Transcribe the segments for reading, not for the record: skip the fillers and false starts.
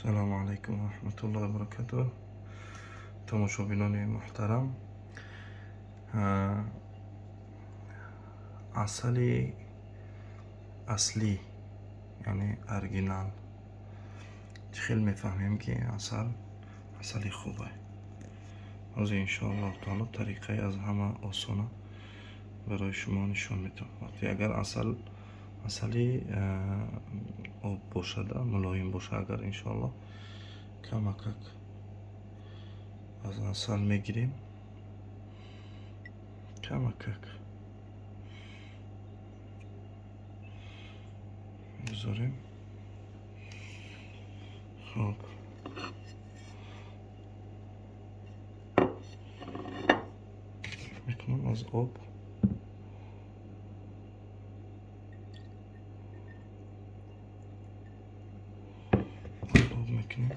Салому алайкум ва раҳматуллоҳи ва баракатуҳ. Тамошобинони муҳтарам, асали аслӣ, яъне оригинал. Чӣ хел мефаҳмем, ки асал асали хубе? Ҳозир, иншоаллоҳу таоло, тариқаи аз ҳама осона барои шумо нишон медиҳам. Вақте агар асал асали об бошада, мулоим боша, агар, иншоаллоҳ, камакак аз асал мегирем, камакак мегузорем. Хоб, мекунам, аз об мекунем.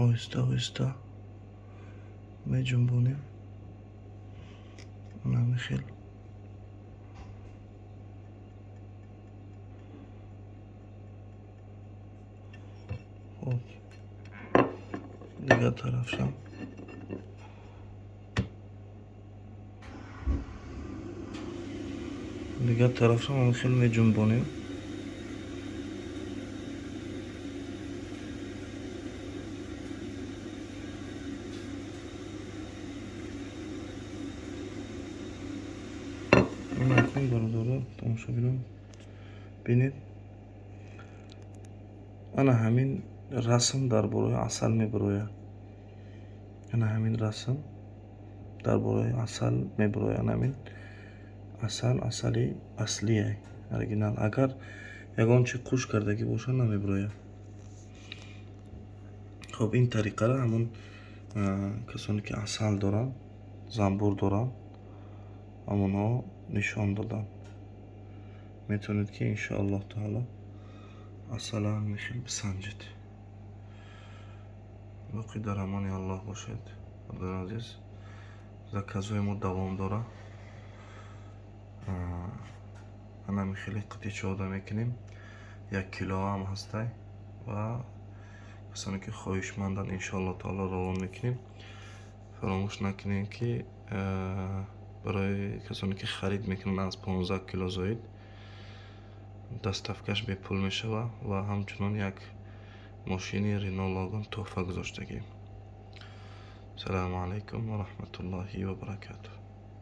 Оҳиста оҳиста меҷунбонем, ана хел. Хоб, дигар тарафшам, дигар тарафшам ана хел меҷунбонем. Акнун, бародаро, тамошобинон, бинед, ана ҳамин расм дар бораи асал мебарояд. Ана ҳамин расм дар бораи асал мебарояд. Ана ҳамин асал асали аслие, оригинал. Агар ягон чи қуш кардагӣ боша, намебарояд. Хоб, ин тариқара ҳамун касоне ки асал доранд, занбур доранд, ҳамонҳо нишон доданд. Метавонед, ки иншоаллоҳу таоло асала ҳамин хел бисанҷед. Боқӣ дар амони Аллоҳ бошед, бародарони азиз. Заказҳои мо давом дорад. Ана ҳамин хеле қитичода мекунем, 1 килоам ҳастай, ва касоне ки хоҳишманданд, иншоаллоҳу таоло, равон мекунем. Фаромӯш накунем, ки барои касоне ки харид мекунанд аз 15 кило зоид, доставкаш бепул мешавад ва ҳамчунон як мошини Рено Логан тӯҳфа гузоштагием. Салому алайкум ва раҳматуллоҳи ва баракатуҳ.